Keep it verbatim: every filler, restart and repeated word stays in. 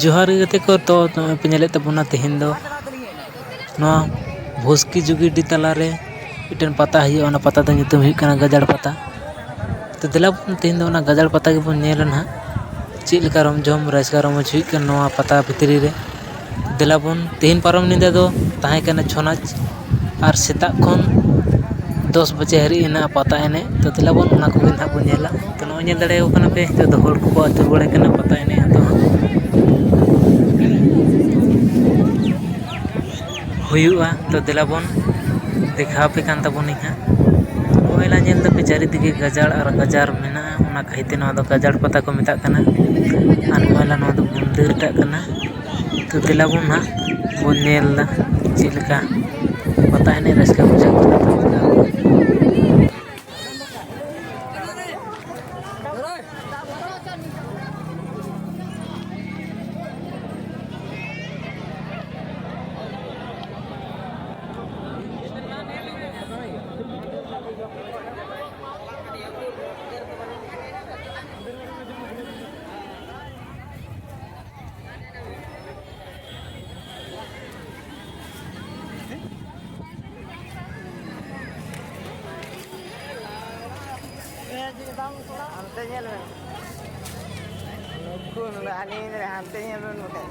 ᱡᱚᱦᱟᱨ ᱜᱮ ᱜᱟᱛᱮ ᱠᱚ, ᱛᱚ ᱱᱚᱜᱼᱚᱭ ᱯᱮ ᱧᱮᱞᱮᱫ ᱛᱟᱵᱚᱱᱟ ᱛᱮᱦᱮᱧ ᱫᱚ ᱱᱚᱣᱟ ᱵᱷᱩᱥᱠᱤ ᱡᱩᱜᱤᱰᱤ ᱛᱟᱞᱟᱨᱮ ᱢᱤᱫᱴᱮᱱ ᱯᱟᱛᱟ ᱦᱩᱭᱩᱜᱼᱟ᱾ ᱚᱱᱟ ᱯᱟᱛᱟ ᱫᱚ ᱧᱩᱛᱩᱢ ᱦᱩᱭᱩᱜ ᱠᱟᱱᱟ ᱜᱟᱡᱟᱲ ᱯᱟᱛᱟ᱾ ᱛᱚ ᱫᱮᱞᱟ ᱵᱚᱱ ᱛᱮᱦᱮᱧ ᱫᱚ ᱚᱱᱟ ᱜᱟᱡᱟᱲ ᱯᱟᱛᱟ ᱜᱮᱵᱚᱱ ᱧᱮᱞᱟ ᱱᱟᱦᱟᱜ, ᱪᱮᱫ ᱞᱮᱠᱟ ᱨᱚᱢ ᱡᱷᱚᱢ ᱨᱟᱹᱥᱠᱟᱹ ᱨᱚᱢᱚᱡᱽ ᱦᱩᱭᱩᱜ ᱠᱟᱱᱟ ᱱᱚᱣᱟ ᱯᱟᱛᱟ ᱵᱷᱤᱛᱨᱤ ᱨᱮ᱾ ᱫᱮᱞᱟ ᱵᱚᱱ, ᱛᱮᱦᱮᱧ ᱯᱟᱨᱚᱢ ᱧᱤᱫᱟᱹ ᱫᱚ ᱛᱟᱦᱮᱸ ᱠᱟᱱᱟ ᱪᱷᱚ ᱱᱟᱪ ᱟᱨ ᱥᱮᱛᱟᱜ ᱠᱷᱚᱱ ᱫᱚᱥ ᱵᱟᱡᱮ ᱦᱟᱹᱨᱤᱡ ᱦᱮᱱᱟᱜᱼᱟ ᱯᱟᱛᱟ ᱮᱱᱮᱡ᱾ ᱛᱚ ᱫᱮᱞᱟ ᱵᱚᱱ ᱚᱱᱟ ᱠᱚᱜᱮ ᱱᱟᱦᱟᱜ ᱵᱚᱱ ᱧᱮᱞᱟ᱾ ᱛᱚ ᱱᱚᱜᱼᱚᱭ ᱧᱮᱞ ᱫᱟᱲᱮᱭᱟᱠᱚ ᱠᱟᱱᱟ ᱯᱮ, ᱱᱤᱛᱚᱜ ᱫᱚ ᱦᱚᱲ ᱠᱚᱠᱚ ᱟᱹᱪᱩᱨ ᱵᱟᱲᱟᱭ ᱠᱟᱱᱟ ᱯᱟᱛᱟ ᱮᱱᱮᱡ ᱟᱫᱚ ᱦᱟᱸᱜ ᱦᱩᱭᱩᱜᱼᱟ᱾ ᱛᱚ ᱫᱮᱞᱟ ᱵᱚᱱ ᱫᱮᱠᱷᱟᱣ ᱟᱯᱮ ᱠᱟᱱ ᱛᱟᱵᱚᱱᱟᱹᱧ ᱦᱟᱸᱜ᱾ ᱱᱚᱜᱼᱚᱭ ᱞᱟᱝ ᱧᱮᱞ ᱫᱟᱯᱮ ᱪᱟᱨᱤᱫᱤᱠᱮ ᱜᱟᱡᱟᱲ ᱟᱨ ᱜᱟᱡᱟᱲ ᱢᱮᱱᱟᱜᱼᱟ, ᱚᱱᱟ ᱠᱷᱟᱹᱛᱤᱨ ᱛᱮ ᱱᱚᱣᱟ ᱫᱚ ᱜᱟᱡᱟᱲ ᱯᱟᱛᱟ ᱠᱚ ᱢᱮᱛᱟᱜ ᱠᱟᱱᱟ᱾ ᱟᱨ ᱱᱚᱜᱼᱚᱭ ᱞᱟᱝ, ᱱᱚᱣᱟ ᱫᱚ ᱢᱚᱱᱫᱤᱨ ᱴᱟᱜ ᱠᱟᱱᱟ᱾ ᱛᱚ ᱫᱮᱞᱟ ᱵᱚᱱ ᱦᱟᱸᱜ ᱵᱚᱱ ᱧᱮᱞ ᱮᱫᱟ ᱪᱮᱫ ᱞᱮᱠᱟ ᱯᱟᱛᱟ ᱮᱱᱮᱡ ᱨᱟᱹᱥᱠᱟᱹ ᱵᱩᱡᱷᱟᱹᱜ ᱠᱟᱱᱟ᱾ ᱦᱟᱱᱛᱮ ᱧᱮᱞ ᱵᱮᱱ᱾ ᱱᱩᱠᱩ ᱱᱚᱰᱮ ᱟᱹᱞᱤᱧ ᱦᱟᱱᱛᱮ ᱧᱮᱞ ᱵᱮᱱ ᱵᱟᱠᱷᱟᱡ᱾